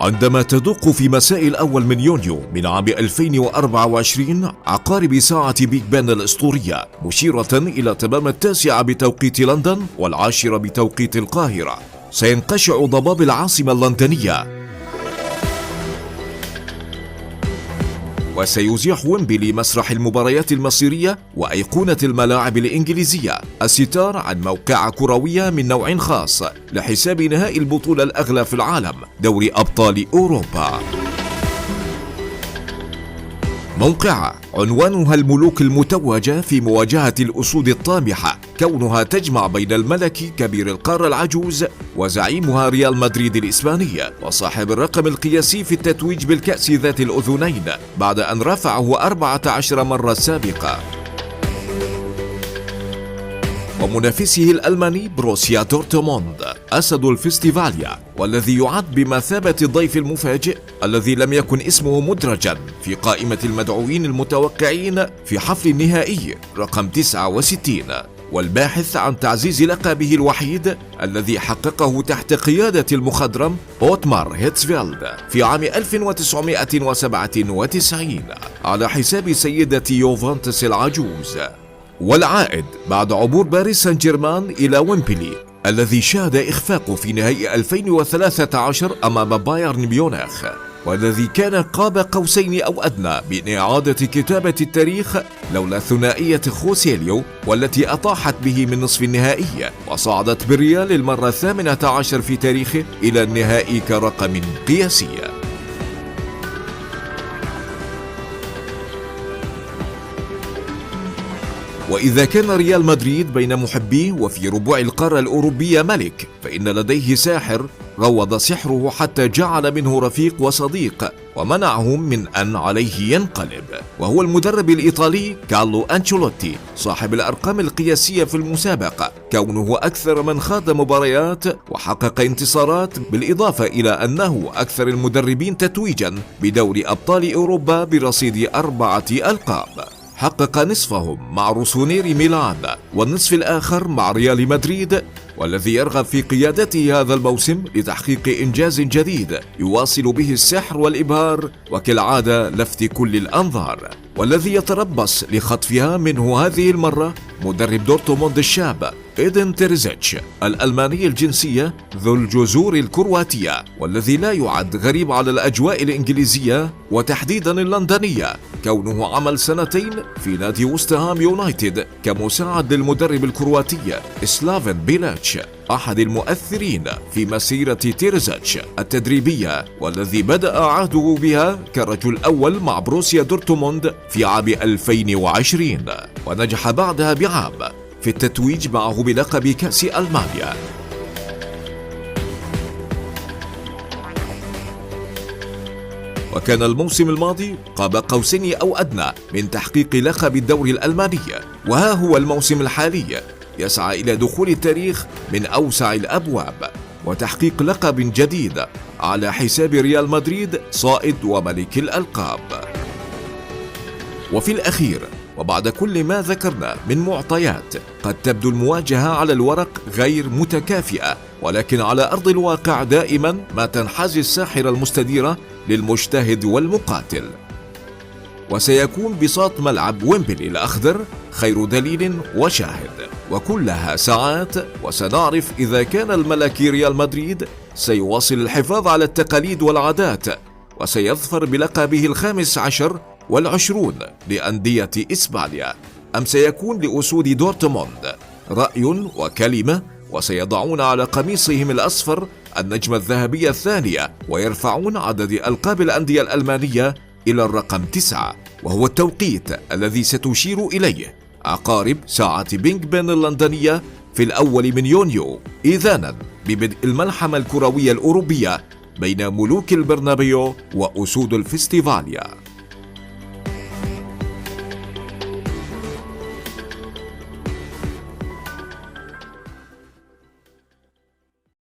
عندما تدق في مساء الأول من يونيو من عام 2024 عقارب ساعة بيج بن الأسطورية، مشيرة إلى تمام 9 بتوقيت لندن و10 بتوقيت القاهرة، سينقشع ضباب العاصمة اللندنية وسيزيح ويمبلي مسرح المباريات المصيرية وأيقونة الملاعب الإنجليزية الستار عن موقعة كروية من نوع خاص لحساب نهائي البطولة الأغلى في العالم، دوري أبطال أوروبا. موقعة عنوانها الملوك المتوجة في مواجهة الأسود الطامحة، كونها تجمع بين الملك كبير القارة العجوز وزعيمها ريال مدريد الإسباني وصاحب الرقم القياسي في التتويج بالكأس ذات الأذنين بعد أن رفعه 14 مرة سابقة، ومنافسه الألماني بروسيا دورتموند أسد الفستفاليا، والذي يعد بمثابة الضيف المفاجئ الذي لم يكن اسمه مدرجا في قائمة المدعوين المتوقعين في حفل النهائي رقم 69، والباحث عن تعزيز لقبه الوحيد الذي حققه تحت قيادة المخضرم أوتمار هيتسفيلد في عام 1997 على حساب سيدة يوفنتوس العجوز، والعائد بعد عبور باريس سان جيرمان إلى ويمبلي الذي شهد إخفاقه في نهائي 2013 أمام بايرن ميونخ، والذي كان قاب قوسين أو أدنى من إعادة كتابة التاريخ لولا ثنائية خوسيليو والتي أطاحت به من نصف النهائي، وصعدت بالريال للمرة 18 في تاريخه إلى النهائي كرقم قياسي. وإذا كان ريال مدريد بين محبيه وفي ربوع القارة الأوروبية ملك، فإن لديه ساحر روض سحره حتى جعل منه رفيق وصديق ومنعه من أن عليه ينقلب، وهو المدرب الإيطالي كارلو أنشيلوتي صاحب الأرقام القياسية في المسابقة، كونه أكثر من خاض مباريات وحقق انتصارات، بالإضافة إلى أنه أكثر المدربين تتويجا بدوري أبطال أوروبا برصيد 4 ألقاب، حقق نصفهم مع روسونيري ميلان والنصف الآخر مع ريال مدريد، والذي يرغب في قيادته هذا الموسم لتحقيق إنجاز جديد يواصل به السحر والإبهار وكالعادة لفت كل الأنظار، والذي يتربص لخطفها منه هذه المرة مدرب دورتموند الشاب إيدن تيرزيتش الألماني الجنسية ذو الجذور الكرواتية، والذي لا يعد غريب على الأجواء الإنجليزية وتحديدا اللندنية، كونه عمل سنتين في نادي وستهام يونايتد كمساعد للمدرب الكرواتي سلافن بيلاتش، أحد المؤثرين في مسيرة تيرزيتش التدريبية، والذي بدأ عهده بها كرجل أول مع بروسيا دورتموند في عام 2020، ونجح بعدها بعام في التتويج معه بلقب كأس ألمانيا. وكان الموسم الماضي قاب قوسين أو أدنى من تحقيق لقب الدوري الألماني، وها هو الموسم الحالي يسعى إلى دخول التاريخ من أوسع الأبواب وتحقيق لقب جديد على حساب ريال مدريد صائد وملك الألقاب. وفي الأخير وبعد كل ما ذكرنا من معطيات، قد تبدو المواجهة على الورق غير متكافئة، ولكن على أرض الواقع دائما ما تنحاز الساحرة المستديرة للمجتهد والمقاتل، وسيكون بساط ملعب ويمبلي الأخضر خير دليل وشاهد، وكلها ساعات وسنعرف إذا كان الملكي ريال مدريد سيواصل الحفاظ على التقاليد والعادات وسيظفر بلقبه 25 لأندية إسبانيا، أم سيكون لأسود دورتموند رأي وكلمة وسيضعون على قميصهم الأصفر النجمة الذهبية الثانية ويرفعون عدد ألقاب الأندية الألمانية إلى الرقم 9، وهو التوقيت الذي ستشير إليه عقارب ساعة بينج بن اللندنية في الأول من يونيو، إذانا ببدء الملحمة الكروية الأوروبية بين ملوك البرنابيو وأسود الفستيفاليا.